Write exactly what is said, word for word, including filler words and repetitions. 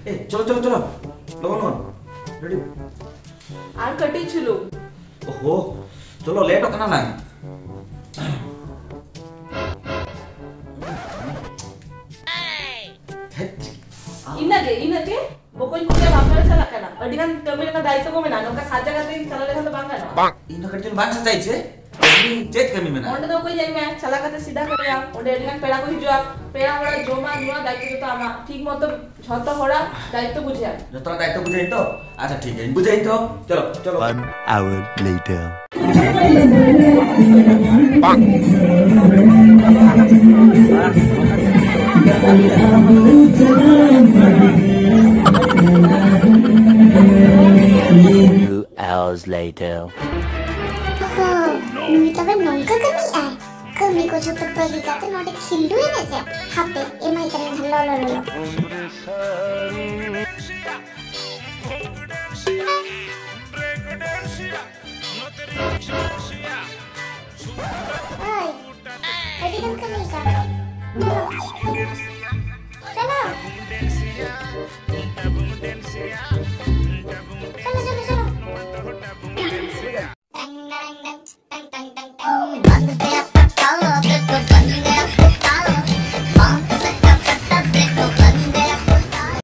ᱮ, ᱪᱚᱞᱚ, ᱪᱚᱞᱚ, ᱪᱚᱞᱚ᱾ ᱞᱚᱜᱚᱱ, ᱞᱚᱜᱚᱱ᱾ ᱨᱮᱰᱤ᱾ ᱟᱨ ᱠᱟᱹᱴᱤᱡ ᱪᱩᱞᱩᱝ᱾ ᱳᱦᱳ, ᱪᱚᱞᱚ, ᱞᱮᱴᱚᱜ ᱠᱟᱱᱟ ᱱᱟᱝ᱾ ᱤᱱᱟᱹᱜ ᱜᱮ, ᱤᱱᱟᱹᱜ ᱜᱮ? ᱵᱚᱠᱚᱧ ᱠᱚ ᱵᱟᱯᱞᱟ ᱨᱮ ᱪᱟᱞᱟᱜ ᱠᱟᱱᱟ᱾ ᱟᱹᱰᱤ ᱜᱟᱱ ᱠᱟᱹᱢᱤ ᱨᱮᱱᱟᱜ ᱫᱟᱭᱤᱛᱛᱚ ᱠᱚ ᱢᱮᱱᱟᱜᱼᱟ, ᱱᱚᱝᱠᱟ ᱥᱟᱡᱟ ᱠᱟᱛᱮ ᱪᱟᱞᱟᱣ ᱞᱮᱠᱷᱟᱱ ᱫᱚ ᱵᱟᱝ ᱜᱟᱱᱚᱜᱼᱟ᱾ ᱤᱧ ᱫᱚ ᱠᱟᱹᱴᱤᱡ ᱪᱩᱞᱩᱝ ᱵᱟᱝ ᱥᱟᱡᱟᱭ ᱪᱮ? ᱪᱮᱫ ᱠᱟᱹᱢᱤ ᱢᱮᱱᱟᱜᱼᱟ? ᱚᱸᱰᱮ ᱫᱚ ᱚᱠᱚᱭ ᱧᱮᱞ ᱢᱮᱭᱟ? ᱪᱟᱞᱟᱣ ᱠᱟᱛᱮ ᱥᱤᱫᱷᱟ ᱠᱟᱹᱢᱤᱭᱟ᱾ ᱚᱸᱰᱮ ᱟᱹᱰᱤ ᱜᱟᱱ ᱯᱮᱲᱟ ᱠᱚ ᱦᱤᱡᱩᱜᱼᱟ, ᱯᱮᱲᱟ ᱦᱚᱲᱟᱜ ᱡᱚᱢᱟᱜ ᱧᱩᱣᱟᱜ ᱫᱟᱭᱤᱛᱛᱚ ᱡᱚᱛᱚ ᱟᱢᱟᱜ᱾ ᱴᱷᱤᱠ ᱢᱚᱛᱚ ᱡᱷᱚᱛᱚ ᱦᱚᱲᱟᱜ ᱫᱟᱭᱤᱛᱛᱚ ᱵᱩᱡᱷᱟᱹᱣ᱾ ᱡᱚᱛᱚ ᱫᱟᱭᱤᱛᱛᱚ ᱵᱩᱡᱷᱟᱹᱣ ᱛᱚ? ᱟᱪᱪᱷᱟ, ᱴᱷᱤᱠ ᱜᱮᱭᱟ, ᱤᱧ ᱵᱩᱡᱷᱟᱹᱣ ᱛᱚ᱾ ᱪᱚᱞᱚ, ᱪᱚᱞᱚ᱾ One hour later. Two hours later. ᱦᱚᱸ, ᱱᱩᱭ ᱛᱚᱵᱮ ᱱᱚᱝᱠᱟ ᱠᱟᱹᱢᱤᱭᱮᱫᱼᱟᱭ? ᱠᱟᱹᱢᱤ ᱠᱚ ᱡᱷᱚᱛᱚ ᱵᱟᱹᱜᱤ ᱠᱟᱛᱮ ᱱᱚᱰᱮ ᱠᱷᱤᱞᱰᱩ ᱮᱱᱮᱡ ᱨᱮ? ᱦᱟᱯᱮ, ᱮᱢᱟᱭ ᱠᱟᱹᱱᱟᱹᱧ ᱱᱟᱦᱟᱜ ᱞᱚᱞᱚ ᱞᱚᱞᱚ᱾ ᱳᱭ, ᱟᱹᱰᱤ ᱜᱟᱱ ᱠᱟᱹᱢᱤ ᱠᱟᱱᱟ᱾